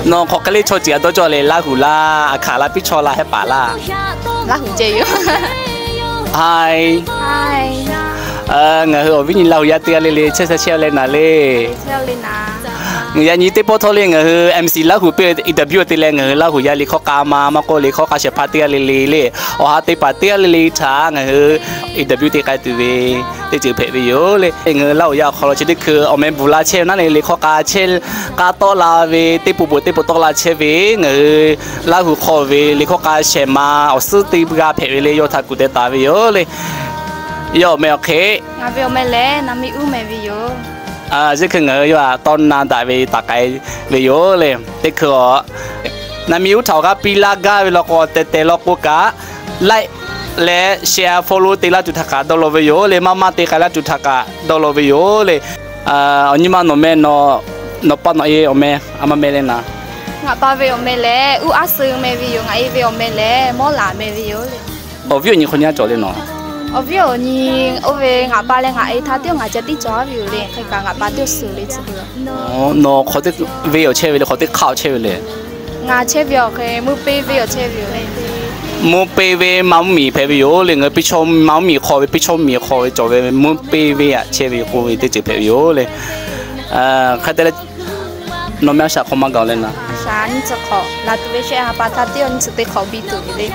Nawˬ hk'aˬ hk'e le chaw ceuˬ htaꞈ dawˇ cawˇ le, Laˇ huˍ laˇ, Aˍhkaˍ laˇ, piˇ chaw laˇ, hehˉ paˍ laˇ. Laˇ huˍ ceh yoˬ. Hai. Ngaˬ hui awˬ viˉ nyi Laˇ huˍ yaˇ teˇ g'aˇ le le chehˇ sha chehˇ le naˍ le. Yaꞈ nyi teˇ pawˆ htawˇ le ngaˬ hui M C Laˇ huˍ piˇ interview te leh ngaˬ hui Laˇ huˍ yaˇ liꞈ hkawˇ k'a ma maˇ k'oˆ liꞈ hkawˇ k'a shehˍ hpaˇ teˇ g'aˇ le le le, awˬ ha teˇ hpaˍ teˇ g'aˇ le le htaꞈ ngaˬ hui interview te k'ai tuˬ ve teˇ ceuˬ hpehꞈ ve yoˬ le. Ngaˬ hui Laˇ huˍ yaˇ awˬ hk'aw lo chi teˇ hkui awˬ meh bvuhˬ la chehˇ ve naˉ le, liꞈ hkawˇ k'a chehˇ k'a tawˆ la ve teˇ po po teˇ po tawˆ la chehˇ ve ngaˬ hui Laˇ huˍ hk'aw ve liꞈ hkawˇ k'a shehˍ ma awˬ suhˉ teˇ g'aˇ hpehꞈ ve le, yawˇ htaꞈ kuˬ teh taˍ ve yoˬ le. Yawˇ awˬ meh awˬ hk'e, ngaˬ ve awˬ meh lehˬ Naˍmiˉ Uˉ meh ve yoˬ. Chi hkui ngaˬ hui yawˇ htaꞈ tawˇ na daꞈ ve taˍ k'ai ve yoˬ le. Teˇ hkui a, Naˍmiˉ Uˉ htaꞈ awˬ g'aˇ piˇ laˇ gaˇ ve law k'o, teh teh law k'o kaꞈ, like leh share follow te laˇ tuˬ htaꞈ kaꞈ dawˇ law ve yoˬ le. Maˇ maˇ te k'ai laˇ tuˬ htaꞈ kaꞈ dawˇ law ve yoˬ le. Awˬ nyi ma nawˬ meh, nawˬ pa nawˬ e awˬ meh a ma meh le naˍ. Ngaˬ pa ve awˬ meh lehˬ Uˉ Aˉ Suh meh ve yoˬ. Ngaˬ e ve awˬ meh lehˬ Mawˇ Laˍ meh ve yoˬ le. Awˬ viˉ awˬ nyi hk'aw nyi a cawˬ le nawˬ? Awˬ viˉ awˬ nyi oˇ ve ngaˬ pa leh ngaˬ e htaˇ tiˉ ngaˬ ca tiˉ cawˬ ve yoˬ le. Hk'e kaꞈ ngaˬ pa tiˉ awˬ suhˍ le tcuh. Nawˬ hk'aw teˇ ve awˬ chehˇ ve le, hk'aw teˇ hk'aˆ awˬ chehˇ ve le? Ngaˬ chehˇ ve awˬ hk'e mvuhˇ peˇ ve awˬ chehˇ ve yoˬ le. Mvuhˇ peˇ ve maˇ mvuhˇ miˬ hpehꞈ ve yoˬ le. Ngaˬ hui piˇ chaw maˇ mvuhˇ miˬ hk'aw ve, piˇ chaw mvuhˇ miˬ hk'aw ve cawˬ ve mvuhˇ peˇ ve aꞈ chehˇ ve k'oˆ ve teˇ ceuˬ hpehꞈ ve yoˬ le. Hk'e te leh, nawˬ meh a shaꞈ hk'aw maˇ gaˬ le naˍ. Aˬ, nyiˇ chi hk'awꞈ la tuˬ ve shehˆ ha pa htaˇ tiˉ awˬ nyiˇ chi teˇ hk'awꞈ biˇ tuˬ ve le.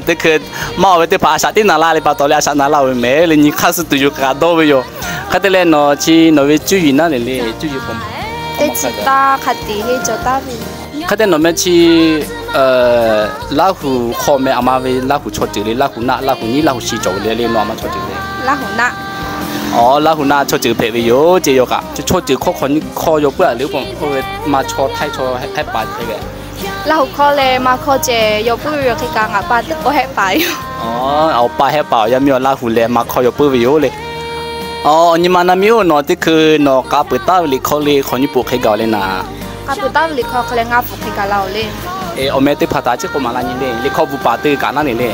Teˇ hkui maˇ oˬ ve teˇ hpaˍ a shaꞈ tiˉ naˍ laˇ le pa taw le, a shaꞈ naˍ laˇ ve mehˍ le, nyi hk'aˇ suh tuˬ yoˬ kaꞈ dawˇ ve yoˬ. Hk'e te leh nawˬ chi nawˬ ve cuˇ yiˍ naˉ le le, cuˇ yiˍ k'o, teˇ chi taˇ hk'a tiꞈ heˇ cawˬ taˍ ve. Hk'e te nawˬ meh chi Laˇ huˍ hk'aw meh a ma ve Laˇ huˍ chaw ceuˬ le, Laˇ huˍ naˆ, Laˇ huˍ nyiˉ, Laˇ huˍ shi cawˬ ve le le nawˬ a ma chaw ceuˬ le. Laˇ huˍ naˆ. Aˬ, Laˇ huˍ naˆ chaw ceuˬ hpehꞈ ve yoˬ ceˇ. Yawˇ kaꞈ chaw ceuˬ hkawˇ hk'aw yawˇ puiˉ a le k'o, oˇ ve ma chaw htaiˇ chaw hehˉ paˍ hk'e ve. Laˇ huˍ hkawˇ leh ma hkawˇ ceh yawˇ puiˉ ve yoˬ. Hk'e kaꞈ ngaˬ pa teˇ k'o hehˉ paˍ yoˬ. Awˬ pa hehˉ paˍ, yaˇ miˇ awˬ Laˇ huˍ leh ma hkawˇ yawˇ puiˉ ve yoˬ le. Awˬ, awˬ nyi ma Naˍmiˉ Uˉ, nawˬ teˇ hkui nawˬ k'a peuˬ taˍ ve liꞈ hkawˇ le hk'aw nyiˇ peuˬ hk'e gaˬ le naˍ. K'a peuˬ taˍ ve liꞈ hkawˇ hk'a leh ngaˇ peuˬ hk'e gaˬ la oˬ le. Awˬ meh teˇ hpaˍ htaꞈ chi k'o maˍ laˇ nyi le, liꞈ hkawˇ bvuhꞈ paˍ te kaꞈ naˉ le le.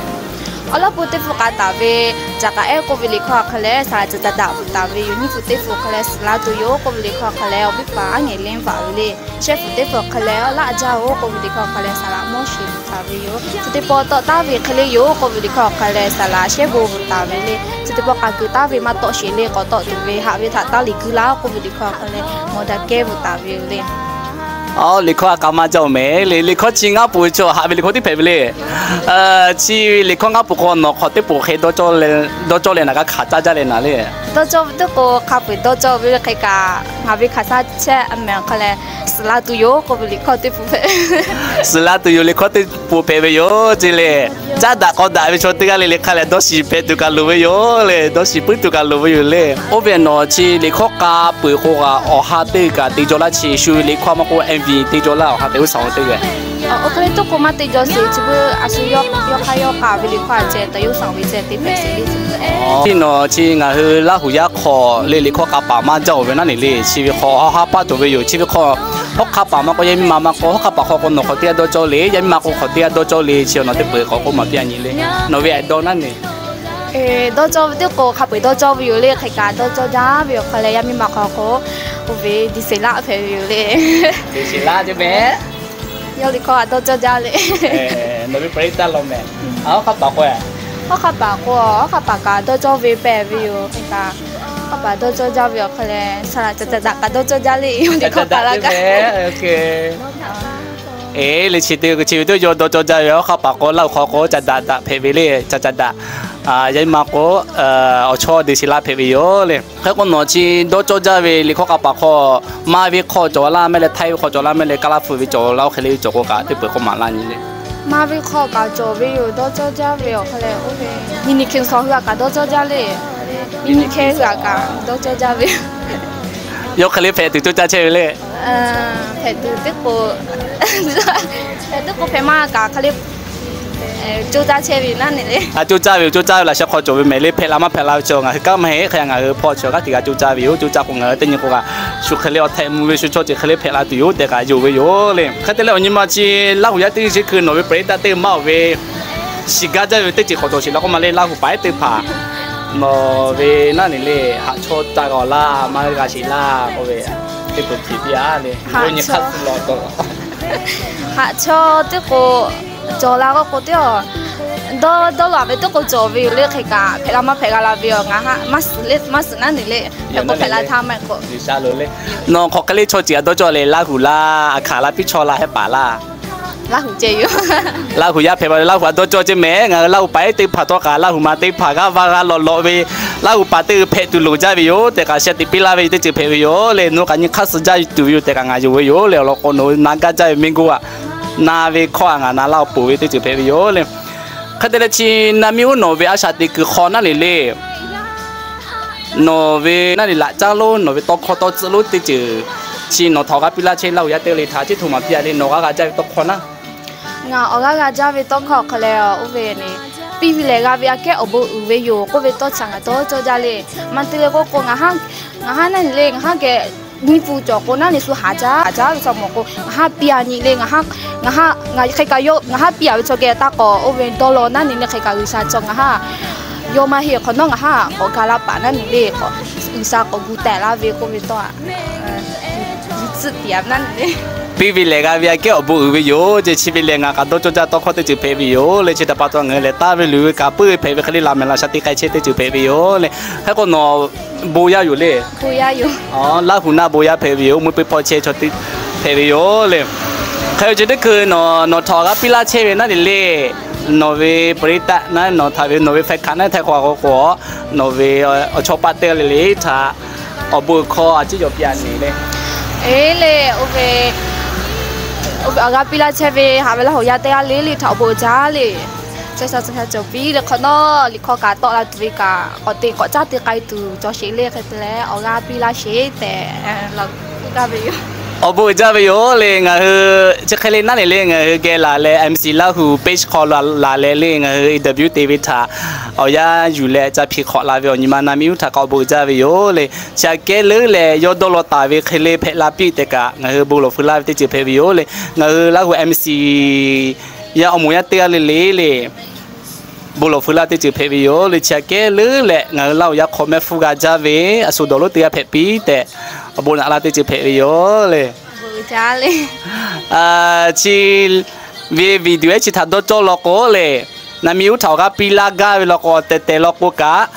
Awˬ laˇ pun teˇ hpu k'a taˍ ve, caꞈ k'a ehˉ k'oˆ ve liꞈ hkawˇ hk'a leh saˍ laꞈ ca ca daꞈ bvuhꞈ taˍ ve yoˬ. Nyiˇ pfuhˍ teˇ hpu hk'a leh suhˍ la tuˬ yoˬ k'oˆ ve liꞈ hkawˇ hk'a leh awˬ viˉ paˍ aˉ nyi leh vaꞈ ve le. Shehˆ pfuhˍ teˇ pfuhˍ hk'a leh laˇ jaˇ oˬ k'oˆ ve liꞈ hkawˇ hk'a leh saˍ laꞈ mawˇ sheˍ bvuhꞈ taˍ ve yoˬ. Chi teˇ pawˆ tawˆ taˍ ve hk'e le yoˬ k'oˆ ve liꞈ hkawˇ hk'a leh saˍ laꞈ shehˉ bon bvuhꞈ taˍ ve le. Chi teˇ pawˆ k'a keu taˍ ve maˇ tawˆ sheˍ le, k'awꞈ tawˆ tuˬ ve haꞈ ve htaꞈ taˇ liꞈ keu laˇ k'oˆ ve liꞈ hkawˇ hk'a leh mawˬ daꞈ kehˉ bvuhꞈ taˍ ve yoˬ le. Awˬ, liꞈ hkawˇ a k'a maˇ jaˇ oˬ mehˍ le. Liꞈ hkawˇ chi ngaˇ peuˬ chaw haꞈ ve liꞈ hkawˇ teˇ hpehꞈ ve le. Chi ve liꞈ hkawˇ ngaˇ peuˬ k'o nawˬ hk'aw teˇ peuˬ hk'e dawˇ cawˇ leh, dawˇ cawˇ leh naˍ g'a hkanˍ caˇ jaˇ leh naˍ le. Dawˇ cawˇ ve teˇ k'o hk'a peu-eˬ dawˇ cawˇ ve le. Hk'e kaꞈ ngaˬ ve hkanˍ shaˉ chehˇ a mehˍ hk'a leh suhˍ la tuˬ yoˬ k'oˆ ve liꞈ hkawˇ teˇ peuˬ hpehꞈ. Suhˍ la tuˬ yoˬ liꞈ hkawˇ teˇ peuˬ hpehꞈ ve yoˬ ceˇ le. Caˇ daꞈ k'aw daꞈ ve chaw teˇ g'aˇ le le hk'a leh dawˇ shiˍ hpehꞈ tuˬ kaꞈ loˍ ve yoˬ le. Dawˇ shiˍ puiˉ tuˬ kaꞈ loˍ ve yoˬ le. Oˇ ve nawˬ chi liꞈ hkawˇ k'a peuˬ k'o kaꞈ awˬ ha teˇ g'aˇ kaꞈ te jaw laˇ chi shu ve liꞈ hkawˇ maˇ k'oˆ MV te jaw laˇ awˬ ha tehꞈ uˉ saˍ teˇ g'aˇ. Oˇ hk'e le teˇ k'o maˇ te jaw sheˍ chi beuꞈ a shu yawˇ hk'aˇ yawˇ k'a ve liꞈ hkawˇ a ceh ta yawˇ saˍ ve ceh te hpehꞈ sheˍ le. Chi nawˬ chi ngaˬ hui Laˇ huˍ yaˇ hk'aw le liꞈ hkawˇ k'a paˍ maˇ jaˇ oˬ ve naˉ ne le. Chi ve hk'aw hawˉ hk'aˇ paˇ cawˬ ve yoˬ. Chi ve hk'aw hawˉ hk'aˇ paˍ maˇ k'oˆ yaˇ miˇ ma maˇ k'oˆ hawˉ hk'aˇ paˍ hk'aw k'o nawˬ hk'aw teˇ g'aˇ dawˇ cawˇ le, yaˇ miˇ ma k'o hk'aw teˇ g'aˇ dawˇ cawˇ le. Chi nawˬ teˇ peuˬ k'awꞈ k'oˆ maˍ piˇ a nyi le. Nawˬ ve a dawˇ naˉ ne. Dawˇ cawˇ ve teˇ k'o hk'a peu-eˬ dawˇ cawˇ ve yoˬ le. Hk'e kaꞈ dawˇ cawˇ jaˇ ve awˬ hk'aw leh yaˇ miˇ ma hk'aw k'o, oˇ ve diˬ sheˍ laˇ hpehꞈ ve yoˬ le. Diˬ sheˍ laˇ ceˇ mehˍ. Yawˇ liꞈ hkawˇ a dawˇ cawˇ jaˇ le. Nawˬ ve pa taˇ law mehˍ. Hawˉ hk'aˇ paˍ k'o, hawˉ hk'aˇ paˍ k'o, hawˉ hk'aˇ paˍ kaꞈ dawˇ cawˇ ve hpehꞈ ve yoˬ. Hk'e kaꞈ hawˉ hk'aˇ paˍ dawˇ cawˇ jaˇ ve awˬ hk'aw leh saˍ laꞈ ca ca daꞈ kaꞈ dawˇ cawˇ jaˇ le. Yawˇ liꞈ hkawˇ paˍ laˇ kaꞈ. Eˬ, le chi teˇ chi ve teˇ yawˇ dawˇ cawˇ jaˇ ve hawˉ hk'aˇ paˍ k'o Laˇ huˍ hk'aw k'o ca daꞈ daꞈ hpehꞈ ve le. Ca ca daꞈ, yaˇ miˇ ma k'o awˬ chawˇ diˬ sheˍ laˇ hpehꞈ ve yoˬ le. Hk'e k'o nawˬ chi dawˇ cawˇ jaˇ ve liꞈ hkawˇ k'a paˍ hk'aw, maˇ ve hk'aw cawˬ laˇ mehˍ leh, htaiˇ ve hk'aw cawˬ laˇ mehˍ leh, kaˇ laˇ hpu ve cawˬ laˇ, oˇ hk'e le cawˬ k'o kaꞈ teˇ peuˬ k'oˆ maˍ laˇ nyi le. Maˇ ve hk'aw kaꞈ cawˬ ve yoˬ. Dawˇ cawˇ jaˇ ve awˬ hk'aw leh oˇ ve nyi nyi hkeh suhˍ hui a kaꞈ dawˇ cawˇ jaˇ le. Nyi nyi hkeh hui a kaꞈ dawˇ cawˇ jaˇ ve. Yawˇ hk'e le hpehꞈ tuˬ cawˇ caˇ chehˇ ve le. Hpehꞈ tuˬ teˇ k'o, hpehꞈ teˇ k'o hpehꞈ maˇ kaꞈ hk'e le cawˇ caˇ chehˇ ve naˉ ne le. A cawˇ caˇ ve yoˬ. Cawˇ caˇ ve laꞈ sheh hk'aw cawˬ ve mehˍ le. Hpehꞈ la maˇ hpehꞈ la ve chi ngaˬ hui kanˉ maˇ heˆ. Hk'e ngaˬ hui hpawˇ chi g'aˇ teˇ g'aˇ cawˇ caˇ ve yoˬ. Cawˇ caˇ k'o ngaˬ hui teˇ nyi k'o kaꞈ shu hk'e le awˬ htehꞈ mvuh ve shu chaw ceuˬ hk'e le hpehꞈ la tuˬ yoˬ tehꞈ kaꞈ yonˍ ve yoˬ le. Hk'e te leh awˬ nyi ma chi Laˇ huˍ yaˇ teˇ g'aˇ chi hkui nawˬ ve pa taˇ teˇ maˇ oˬ ve shiˍ gaˇ jaˇ ve teˇ ceuˬ k'awꞈ cawˬ sheˍ la k'oˆ ma le. Laˇ huˍ paˍ ehˉ teˇ hpaˍ nawˬ ve naˉ ne le, haꞈ chawˇ caˇ g'a laˇ, maˇ g'a sheˍ laˇ k'oˆ ve Haꞈ chaw teˇ k'o cawˬ la k'o k'o teˇ a, dawˇ dawˇ law ve teˇ k'o cawˬ ve yoˬ le. Hk'e kaꞈ hpehꞈ la maˇ hpehꞈ g'a la ve yoˬ. Ngaˬ haꞈ maˇ suhˍ le, maˇ suhˍ naˉ neˬ le. Hpehꞈ k'o hpehꞈ la htaˇ maˇ k'o, Laˇ huˍ laˇ a hkanˍ la piˇ chaw la heh paˍ laˇ. Laˇ huˍ ceh yoˬ. Laˇ huˍ yaˇ hpehꞈ pa le, Laˇ huˍ a dawˇ cawˇ ceh mehˍ. Ngaˬ hui Laˇ huˍ paˍ ehˉ teˇ hpaˍ htawˇ kaꞈ Laˇ huˍ ma teˇ hpaˍ g'aˇ va g'a lawꞈ lawꞈ ve, Laˇ huˍ paˍ teˇ hui hpehꞈ tuˬ loˍ jaˇ ve yoˬ tehꞈ kaꞈ sheh tiꞈ piˇ laˇ ve teˇ ceuˬ hpehꞈ ve yoˬ le. Nawˬ kaꞈ nyi hk'aˇ suh jaˇ tuˬ ve yoˬ tehꞈ kaꞈ ngaˬ yonˍ ve yoˬ le. Awˬ lawn k'o nawˬ hui na gaˇ jaˇ ve mehˆ g'uˇ aꞈ, na ve hkawˇ aꞈ ngaˬ na laˇ awˬ poˬ ve teˇ ceuˬ hpehꞈ ve yoˬ le. Hk'e te leh chi na miˇ uˉ nawˬ ve a shaꞈ teꞈ kuiˬ hk'aw naˉ neˬ le. Nawˬ ve naˉ neˬ laꞈ caˉ lonˉ, nawˬ ve tawˇ hkawˇ tawˇ tcuhˆ lonˉ teˇ ceuˬ, chi nawˬ htaꞈ awˬ g'aˇ piˇ laˇ chehˇ, Laˇ huˍ yaˇ teˇ g'aˇ le htaꞈ chi htoꞈ maˍ piˇ a le. Nawˬ g'aˇ g'a jaˇ ve tawˇ hkawˇ naˉ, ngaˬ awˬ g'aˇ g'a jaˇ ve tawˇ hkawˇ hk'aˬ lehˬ, oˇ ve piˇ ve lehˬ g'a ve aꞈ kehˉ awˬ bon uiˍ ve yoˬ k'oˆ ve tawˇ htaꞈ ngaˬ dawˇ cawˇ jaˇ le. Maˇ te leh k'oˆ k'o, ngaˬ haˉ naˉ neˬ le, ngaˬ haˉ geh nyiˇ pfuhˍ cawˬ k'o naˉ neˬ shu haˍ jaˇ haˍ jaˇ ve chaw mawˬ k'o, ngaˬ haˉ piˇ a nyi le. Ngaˬ haˉ, ngaˬ haˉ ngaˬ hk'e kaꞈ yawˇ ngaˬ haˉ piˇ a ve chaw geh taˇ k'awꞈ oˇ ve dawˇ law naˉ neˬ le. Hk'e kaꞈ G'uiˬsha chaw ngaˬ haˉ yawˇ maˇ heˆ hk'awꞈ nawˉ ngaˬ haˉ k'awꞈ ga laˇ paˍ naˉ neˬ le. K'awꞈ G'uiˬsha k'awꞈ gu tehꞈ laˇ ve k'oˆ ve tawˇ a, piˇ ve lehˬ g'a ve aꞈ kehˉ awˬ bon uiˍ ve yoˬ ce. Chi ve lehˬ ngaˬ k'aꞈ dawˇ cawˇ jaˇ tawˇ hkawˇ teˇ ceuˬ hpehꞈ ve yoˬ le. Chi htaꞈ pa taw ngaˬ hui lehˬ taˍ ve luˬ ve kaꞈ puiˉ ve hpehꞈ ve hk'e le, laꞈ mehˍ laꞈ sha te k'ai chehˇ teˇ ceuˬ hpehꞈ ve yoˬ le. Hk'e k'o nawˬ bon yaˇ yoˬ le. Laˇ huˍ naˆ bon yaˇ hpehꞈ ve yoˬ. Mui pui hpaw chehˇ chaw teˇ hpehꞈ ve yoˬ le. Hk'e ve chi teˇ hkui nawˬ htaꞈ awˬ g'aˇ piˇ laˇ chehˇ ve naˉ neˬ le, nawˬ ve บริษัท naˉ, nawˬ htaꞈ ve nawˬ ve แฟนคลับ naˉ htaiˍ hk'aw k'o k'o, nawˬ ve awˬ chawˇ paˆ teˇ g'aˇ le le htaꞈ awˬ bon hkawˇ a ciˉ yaw piˇ a neˬ le. Eˬ le, oˇ ve awˬ g'aˇ piˇ laˇ chehˇ ve haꞈ ve Laˇ huˍ yaˇ teˇ g'aˇ le le htaꞈ awˬ bon uiˍ jaˇ le. Chi sha chi sha cawˬ piˇ le hk'awꞈ nawˉ, liꞈ hkawˇ kaꞈ tawˆ la tuˬ ve kaꞈ k'awꞈ te k'awꞈ caˉ te k'ai tuˬ cawˬ sheˍ le. Hk'e te leh awˬ g'aˇ piˇ laˇ sheˍ tehꞈ laˬ gaˇ ve yoˬ. Awˬ bon uiˍ jaˇ ve yoˬ le. Ngaˬ hui chi hk'e le naˉ neˬ le, ngaˬ hui geh laˬ leh MC Laˇ huˍ page hk'aw laˬ leh le, ngaˬ hui interview te ve htaꞈ awˬ yanˇ yuˬ leh ca hpiˍ hk'awꞈ la ve awˬ nyi ma na miˇ uˉ htaꞈ k'awꞈ awˬ bon uiˍ jaˇ ve yoˬ le. Chi aꞈ kehˉ leuˉ leh yawˇ dawˇ law taˍ ve hk'e le hpehꞈ la piˇ tehꞈ kaꞈ ngaˬ hui bon lawˬ feu laˇ ve teˇ ceuˬ hpehꞈ ve yoˬ le. Ngaˬ hui Laˇ huˍ MC yaˇ awˬ moˍ yaˇ teˇ g'aˇ le le le bon lawˬ feu laˇ teˇ ceuˬ hpehꞈ ve yoˬ le. Chi aꞈ kehˉ leuˉ leh ngaˬ hui Laˇ huˍ yaˇ hk'aw mehˆ hpfuhˇ g'a jaˇ ve a shu dawˬ lonˉ teˇ g'aˇ hpehꞈ piˇ tehꞈ awˬ bon naꞈ laˇ teˇ ceuˬ hpehꞈ ve yoˬ le. Chi ve video ehˉ chi htaꞈ dawˇ cawˇ law k'o le, na miˇ uˉ htaꞈ awˬ g'aˇ piˇ laˇ gaˇ ve law k'o, tehˬ tehˬ law k'o kaꞈ,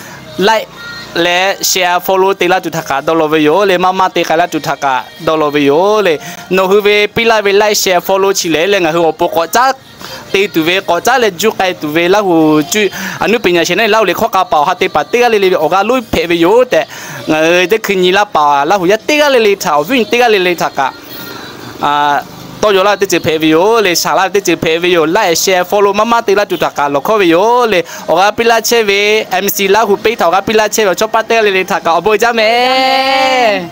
like leh share follow te laˇ tuˬ htaꞈ kaꞈ dawˇ law ve yoˬ le. Maˇ maˇ te k'ai laˇ tuˬ htaꞈ kaꞈ dawˇ law ve yoˬ le. Nawˬ hui ve piˇ laˇ ve like share follow chi lehˬ le, ngaˬ hui awˬ pon k'awꞈ caˉ te tuˬ ve, k'awꞈ caˉ leh juˇ k'ai tuˬ ve Laˇ huˍ cuˇ อนุบาล sheˍ naˉ Laˇ huˍ liꞈ hkawˇ k'a paˍ awˬ ha te paˍ teˇ g'aˇ le le ve awˬ g'aˇ lonˉ hpehꞈ ve yoˬ tehꈈ, ngaˬ hui teˇ hkui nyi laˇ paˍ Laˇ huˍ yaˇ teˇ g'aˇ le le htaꞈ awˬ viˉ nyi teˇ g'aˇ le le htaꞈ kaꞈ tawˇ yaw laˇ ve teˇ ceuˬ hpehꞈ ve yoˬ le. Shaˍ laˇ ve teˇ ceuˬ hpehꞈ ve yoˬ. Like share follow maˇ maˇ te laˇ tuˬ htaꞈ kaꞈ lawˬ hkawˇ ve yoˬ le. Awˬ g'aˇ piˇ laˇ chehˇ ve MC Laˇ huˍ page htaꞈ awˬ g'aˇ piˇ laˇ chehˇ ve awˬ chawˇ paˆ teˇ g'aˇ le le htaꞈ kaꞈ awˬ bon jaˇ mehˍ.